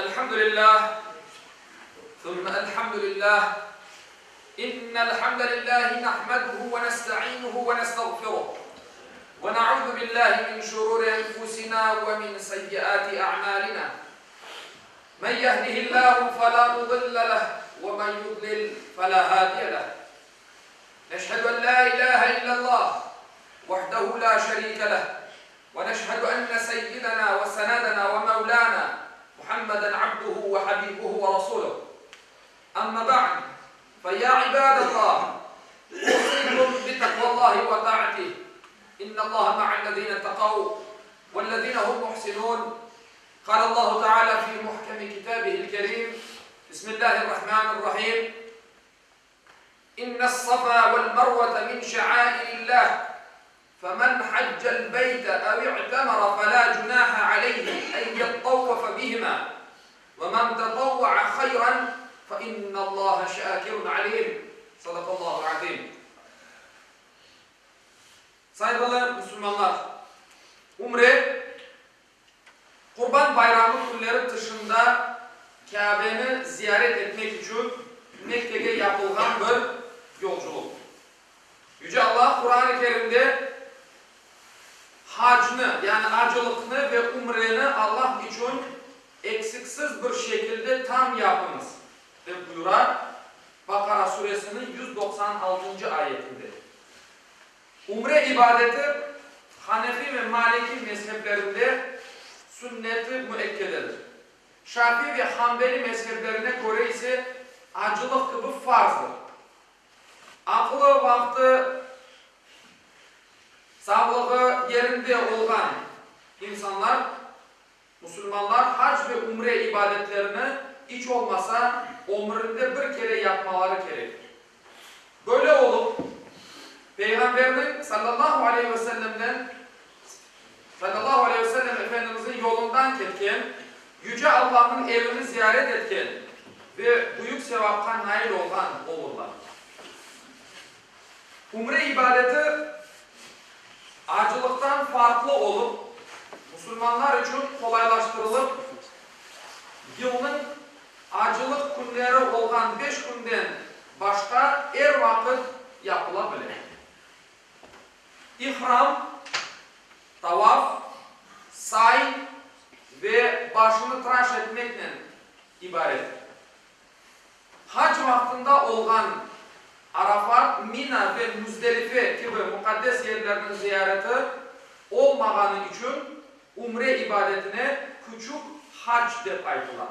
الحمد لله ثم الحمد لله إن الحمد لله نحمده ونستعينه ونستغفره ونعوذ بالله من شرور أنفسنا ومن سيئات أعمالنا من يهده الله فلا مضل له ومن يضلل فلا هادي له نشهد أن لا إله إلا الله وحده لا شريك له ونشهد أن سيدنا وسندنا ومولانا محمدا عبده وحبيبه ورسوله أما بعد فيا عباد الله أوصيكم بتقوى الله وطاعته إن الله مع الذين اتقوا والذين هم محسنون قال الله تعالى في محكم كتابه الكريم بسم الله الرحمن الرحيم إن الصفا والمروة من شعائر الله فمن حج البيت أو اعتمر فلا جناح عليه أن يطوف بهما ومن تطوع خيرا فإن الله شاكر عليم صدق الله العظيم Sayğılı musulmanlar, Ümre, Qurban bayramı künleri tışında Kâbeni ziyaret etmek içün Mekkege yapılğan bir yolculıq. Yüce Allah Quran-ı Kerimde hacnı, yani acılıqnı ve ümreni Allah içün eksiksiz bir şekilde tam yapıñız, dep buyura, Baqara suresiniñ 196-ncı ayetinde. Ümre ibadeti Hanefi ve Maliki mezheplerinde sünnet-i müekkededir. Şafi ve Hanbeli mezheplerine köre ise acılıq kibi farzdır. Aqlı, vaqtı, sağlığı yerinde olğan insanlar, musulmanlar hac ve ümre ibadetlerini iç olmasa ömründe bir kere yapmaları kerektir. Böyle olıp, Peyğamberniñ, sallallahu aleyhi ve sellemden, sallallahu aleyhi ve sellem, Efendimizniñ yolundan ketken, Yüce Allahnıñ evini ziyaret etken ve büyük sevapqa nail olğan olurlar. Ümre ibadeti acılıqtan farqlı olıp, musulmanlar içün qolaylaştırılıp, yılnıñ acılıq künleri olğan beş künden başqa er vaqıt yapıla bile. İhram, tavaf, say ve başını tıraş etmeknen ibarettir. Hac vaqtında olğan Arafat, Mina ve Müzdelife kibi muqaddes yerlerniñ ziyareti olmağanı içün ümre ibadetine küçük hac dep aytıla,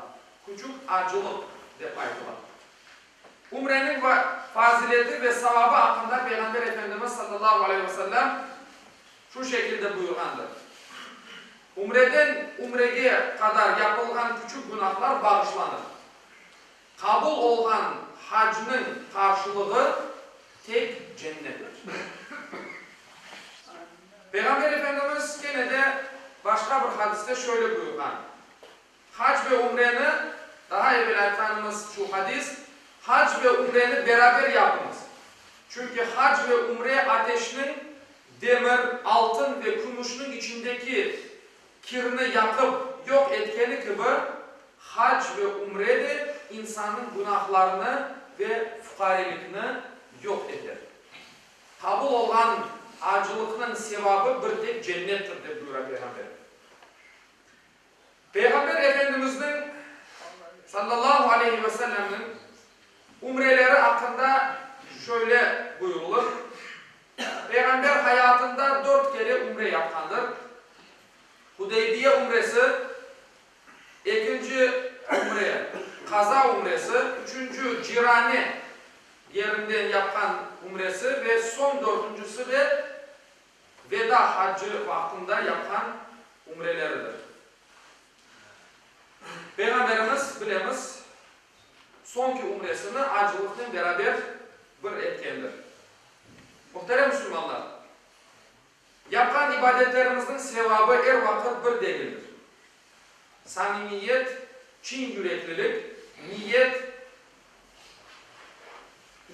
küçük acılıq dep aytıla. Ümreniñ fazileti ve savabı aqqında Peyğamber Efendimiz sallallahu aleyhi ve sellem şu şekilde buyurğandır, Ümreden ümrege qadar yapılğan küçük günahlar bağışlanır. Qabul olğan hacnıñ qarşılığı tek cennettir. Peyğamber Efendimiz kene de başqa bir hadiste şöyle buyurğan, Hac ve ümreni, daha evel aytqanımız şu hadis, hac ve ümreni beraber yapıñız. Çünki hac ve ümre ateşniñ demir, altın ve kümüşniñ içindeki kirni yaqıp yoq etkeni kibi, hac ve ümre de insannıñ günahlarını ve fuqarelikni yoq eter. Qabul olğan acılıqnıñ sevabı bir tek cennettir, dep buyura Peyğamber. Peyğamber Efendimizniñ, sallallahu aleyhi ve sellemniñ, ümreleri aqqında şöyle buyurılır, Peyğamber hayatında dört kere ümre yapqandır, Hudeybiye ümresi, ekinci ümre, qaza ümresi, üçünci, Cirane yerinden yapqan ümresi ve soñ dörtüncisi de Veda haccı vaqtında yapqan ümreleridir. Peyğamberimiz, bilemiz, soñki ümresini acılıqnen beraber bir etkendir. Muhterem musulmanlar! Yapqan ibadetlerimizniñ sevabı er vaqıt bir degildir. Samimiyet, çin yüreklilik, niyet,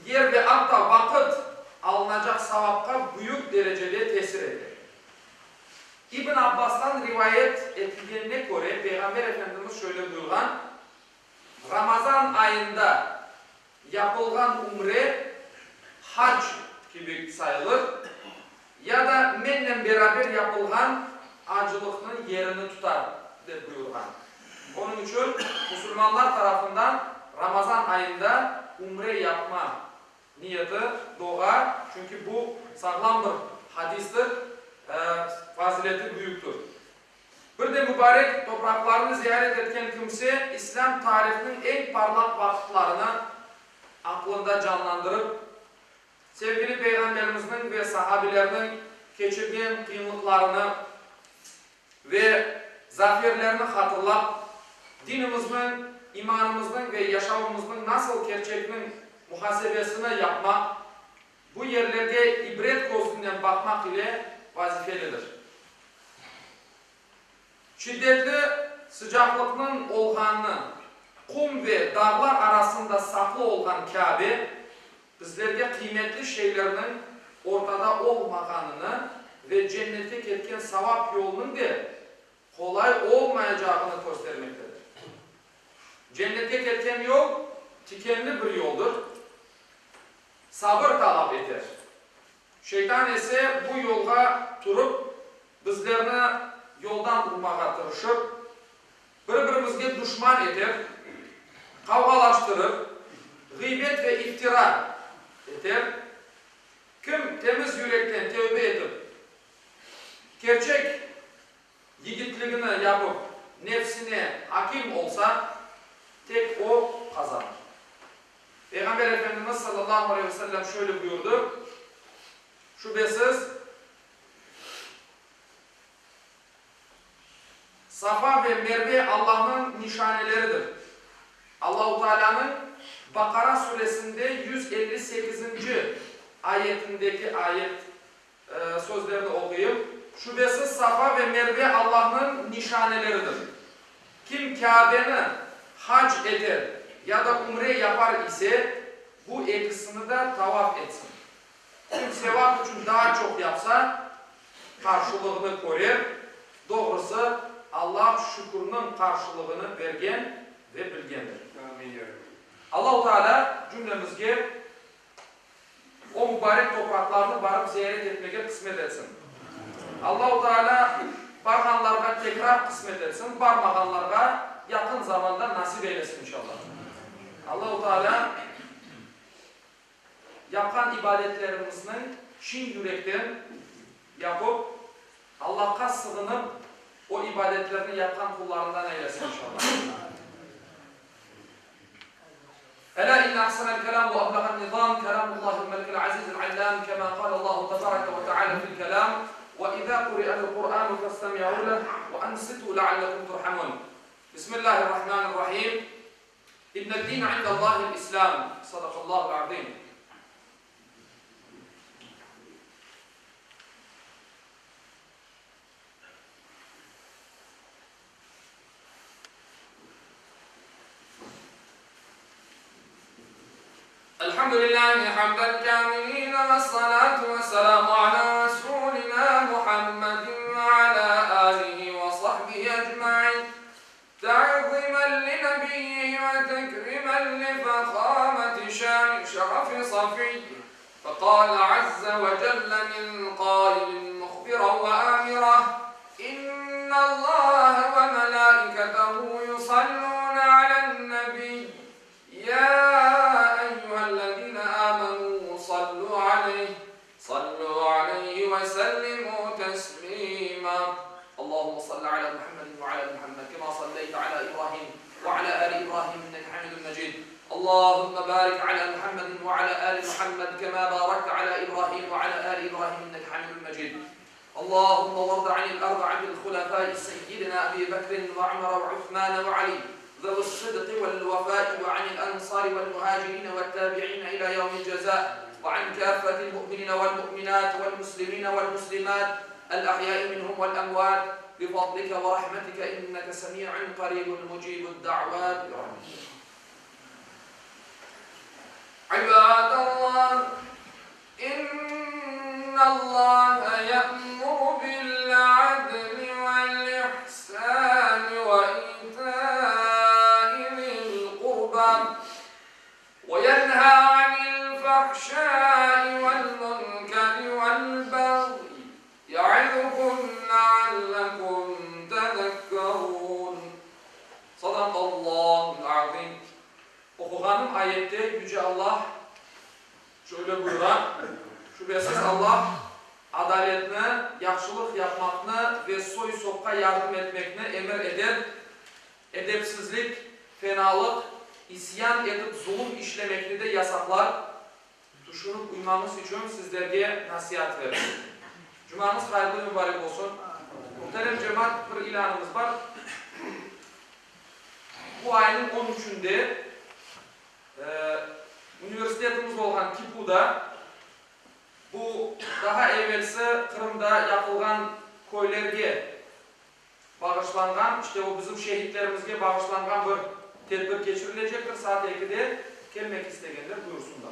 yer ve atta vaqıt alınacaq savapqa büyük derecede tesir ete. İbn Abbastan rivayet etilgenine köre, Peyğamber Efendimiz şöyle buyurğan, Ramazan ayında yapılğan ümre hac kibi sayılır ya da mennen beraber yapılğan acılıqnıñ yerini tutar, dep buyurğan. Onıñ içün musulmanlar tarafından Ramazan ayında ümre yapma niyeti doğa, çünki bu sağlam bir hadistir, fazileti büyüktir. Bir de mübarek topraqlarnı ziyaret etken kimse İslâm tarihiniñ eñ parlaq vaqıtlarını aqlında canlandırıp, sevgili Peyğamberimizniñ ve sahabilerniñ keçirgen qıyınlıqlarını ve zaferlerini hatırlap, dinimizniñ, imanımıznıñ ve yaşavımıznıñ nasıl kerçekniñ muhasebesini yapmaq, bu yerlerge ibret közünden baqmaq ile vazifelidir. Şiddetli sıcaqlıqnıñ olğanı, qum ve dağlar arasında saqlı olğan Kâbe bizlerge qıymetli şeylerniñ ortada olmağanını ve cennetke ketken savap yolunıñ de qolay olmayacağını köstermektedir. Cennetke ketken yol tikenli bir yoldır, sabır talap eter. Şeytan ise bu yolğa turıp, bizlerni yoldan urmağa tırışır, bir-birimizge duşman eter, qavğalaştırır, ğıybet ve iftira eter. Kim temiz yürekten tevbe etip, kerçek yigitligini yapıp, nefsine akim olsa, tek o qazanır. Peyğamber Efendimiz sallallahu aleyhi ve sellem şöyle buyurdı, Şübesiz, Safa ve Merve Allahnıñ nişaneleridir. Allahu Tealânıñ Baqara suresinde 158-nci ayetindeki ayet sözlerini oquyım, Şübesiz, Safa ve Merve Allahnıñ nişaneleridir. Kim Kâbeni hac eter ya da ümre yapar ise, bu ekisini de tavaf etsin. Kim sevap içün daa çoq yapsa, qarşılığını körer, doğrusı, Allah şükürniñ qarşılığını bergen ve bilgendir. Allahu Teala cümlemizge o mübarek topraqlarnı barıp ziyaret etmege qısmet etsin. Allahu Teala barğanlarğa tekrar qısmet etsin, barmağanlarğa yaqın zamanda nasip eylesin inşallah. Allahu Teala yapqan ibadetlerimizniñ çin yürekten yapıp, Allahqa sığınıp o ibadetlerni yapqan qullarından eylesin inşallah. Elâ inne ahsenel kelâm ve ebleğen nizâm kelâmullâhil melikil azîzil allâm kemâ kâlellâhu tebâreke ve teâlâ fil kelâm, Ve izâ kuri'el Kur'ânu festemi'û leh ve ansitû leallekum turhamûn. Bismillâhirrahmânirrahîm. İnned-dîne indellâhil İslâm. Sadakallâhul azîm. الحمد لله حمدا كاملين والصلاة والسلام على رسولنا محمد وعلى آله وصحبه أجمعين تعظيما لنبيه وتكريما لفخامة شان شرف صفيه فقال عز وجل من قائل مخبرا وآمرا إن الله وملائكته يصلون على النبي يا أيها الذين آمنوا صلوا عليه صلوا عليه وسلموا تسليما اللهم صل على محمد وعلى محمد كما صليت على إبراهيم وعلى آل إبراهيم إنك حميد مجيد اللهم بارك على محمد وعلى آل محمد كما باركت على إبراهيم وعلى آل إبراهيم إنك حميد مجيد اللهم وارض عن الأربعة الخلفاء سيدنا أبي بكر وعمر وعثمان وعلي ذوي الصدق والوفاء وعن الأنصار والمهاجرين والتابعين إلى يوم الجزاء وعن كافة المؤمنين والمؤمنات والمسلمين والمسلمات الأحياء منهم والأموات بفضلك ورحمتك إنك سميع قريب مجيب الدعوات برحمتك عباد الله إن الله يأمر بالعدل. Şöyle buyura, Şübesiz Allah adaletni, yahşılıq yapmaqnı ve soy-sopqa yardım etmekni emir eder, edepsizlik, fenalıq, isyan etip zulum işlemekni de yasaqlar, tüşünip uymañız içün sizlerge nasiat verir. Cumañız hayırlı mübarek olsun. Muhterem cemaat, bir ilânımız bar. Bu aynıñ on üçünde universitetimiz olğan KİPU-da bu daha evelsi Qırımda yaqılğan köylerge bağışlanğan, işte o bizim şehitlerimizge bağışlanğan bir tedbir keçirilecektir saat ekide. Kelmek istegenler buyursunlar.